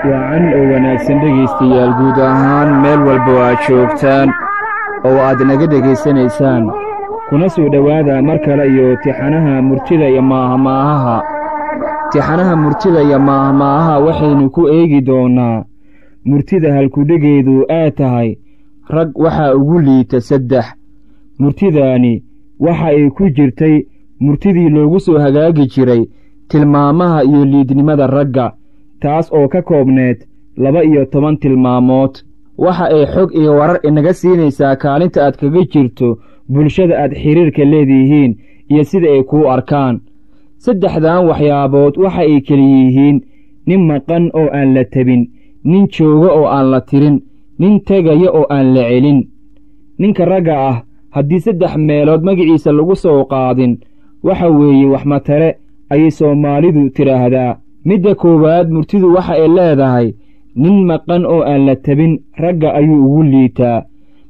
Wacan oo wanaagsan, dhegaystayaal, guud ahaan meel walba oo aad joogtaan oo aad naga dhegaysanaysaan, kuna soo dhowaada mar kale iyo tixanaha murtida iyo maahmaahaha. Tixanaha murtida iyo maahmaahaha waxaynu ku eegi doonnaa murtida halkudhegeedu aad tahay "Rag waxaa ugu liita saddex". Murtidaani waxa ay ku jirtay murtidii loogu soo hagaagi jiray tilmaamaha iyo liidnimada ragga, taas oo ka koobneed 12 tilmaamood. Waxa ay xog iyo warar inaga siinaysaa kaalinta aad kaga jirto bulshada aad xidhiirka leedihiin iyo sida ay kuu arkaan. Saddexdan waxyaabood waxa ay keli yihiin: nin maqan oo aan la tebin, nin jooga oo aan la tirin, nin tegaya oo aan la celin. Ninka ragga ah haddii saddex meelood magaciisa lagu soo qaadin, waxa weeye waxmatare ayay Soomaalidu tidhaahdaa. Midda koowaad, murtidu waxa ay leedahay: nin maqan oo aan la tebin ragga ayuu ugu liitaa.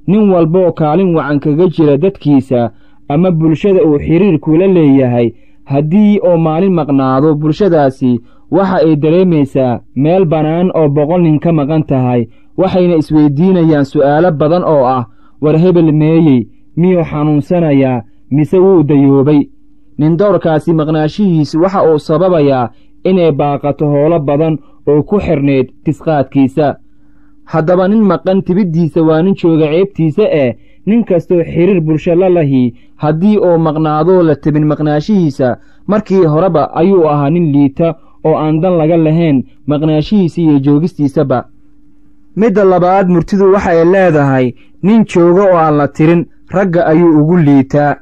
Nin walboo kaalin wacan kaga jira dadkiisa ama bulshada uu xidhiir kula leeyahay, haddii oo maalin maqnaado, bulshadaasi waxa ay dareemaysaa meel bannaan oo 100 nin ka maqan tahay, waxayna isweydiinayaan su'aalo badan oo ah: war hebel meeyey? Miyuu xanuunsanayaa mise wuu dayoobay? Nindoorkaasi maqnaashihiisu waxa uu sababayaa inay baaqato howlo badan oo ku xidhnayd tisqaadkiisa. Haddaba nin maqan tibiddiisa waa nin jooga ceebtiisa eh. Nin kastoo xidhiir bulsho la lahi, haddii uu maqnaadoo la tebin maqnaashihiisa, markii horeba ayuu ahaa nin liita oo aan dan laga lahayn maqnaashihiisa iyo joogistiisaba. Midda labaad, murtidu waxa ay leedahay: nin jooga oo aan la tirin ragga ayuu ugu liitaa.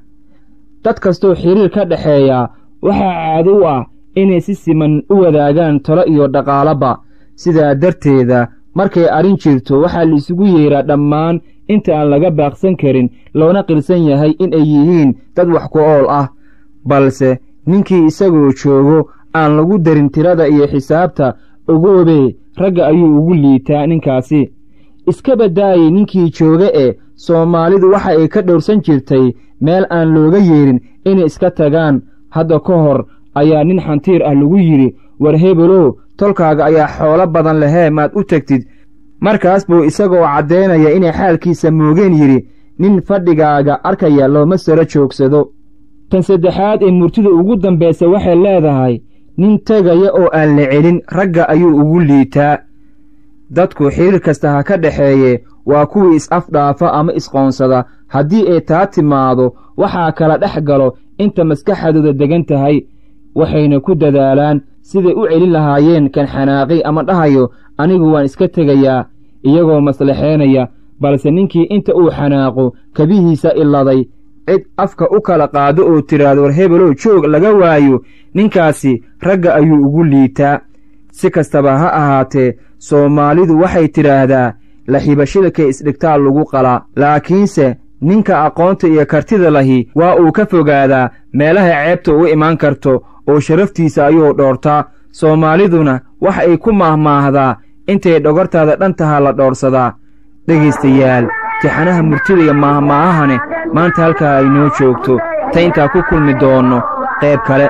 Dad kastoo xidhiir ka dhexeeya waxaa caado u ah inay si siman u wadaagaan talo iyo dhaqaalaba. Sidaa darteeda, markay arrin jirto, waxaa la isugu yeeraa dhammaan inta aan laga baaqsan karin, loona qilsan yahay in ay yihiin dad wax ku ool ah. Balse ninkii isagoo joogo aan lagu darin tirada iyo xisaabta, ogoobee ragga ayuu ugu liitaa ninkaasi. Iska baddaayay ninkii jooga ee Soomaalidu waxa ay ka dhowrsan jirtay meel aan looga yeerin inay iska tagaan. Hadda ka hor ayaa nin xantiir ah lagu yidhi: war hebelow, tolkaaga ayaa xoolo badan lehee, maad u tegtid? Markaas buu isagoo caddaynaya inay xaalkiisa moogeen yidhi: nin fadhigaaga arkaya looma saro joogsado. Tan saddexaad ee murtida ugu dambaysa waxay leedahay: nin tegaya oo aan la celin ragga ayuu ugu liitaa. Dadku xidhiir kasta ha ka dhexeeye, waa kuwii is-afdhaafa ama isqoonsada. Haddii ay taa timaado, waxaa kala dhex galo inta maskaxdooda degan tahay, waxayna ku dadaalaan siday u celin lahaayeen kan xanaaqay ama dhahayo anigu waan iska tegayaa, iyagoo maslaxeenaya. Balse ninkii inta uu xanaaqo kabihiisa iladay, cid afka u kala qaado oo tidhaahdo war hebelow joog laga waayo, ninkaasi ragga ayuu ugu liitaa. Si kastaba ha ahaatee, Soomaalidu waxay tidhaahdaa laxibashilkay isdhigtaa lagu qalaa, laakiinse ninka aqoonta iyo kartida lahi waa uu ka fogaadaa meelaha ceebta ugu imaan karto oo sharaftiisa ayuu dhoortaa. Soomaaliduna waxa ay ku maahmaahdaa intay dhogortaada dhantaha la dhoorsadaa. Dhegaystayaal, tixanaha murtida iyo maahmaahahane maanta halkaa ay noo joogto, ta intaa ku kulmi doonno qayb kale.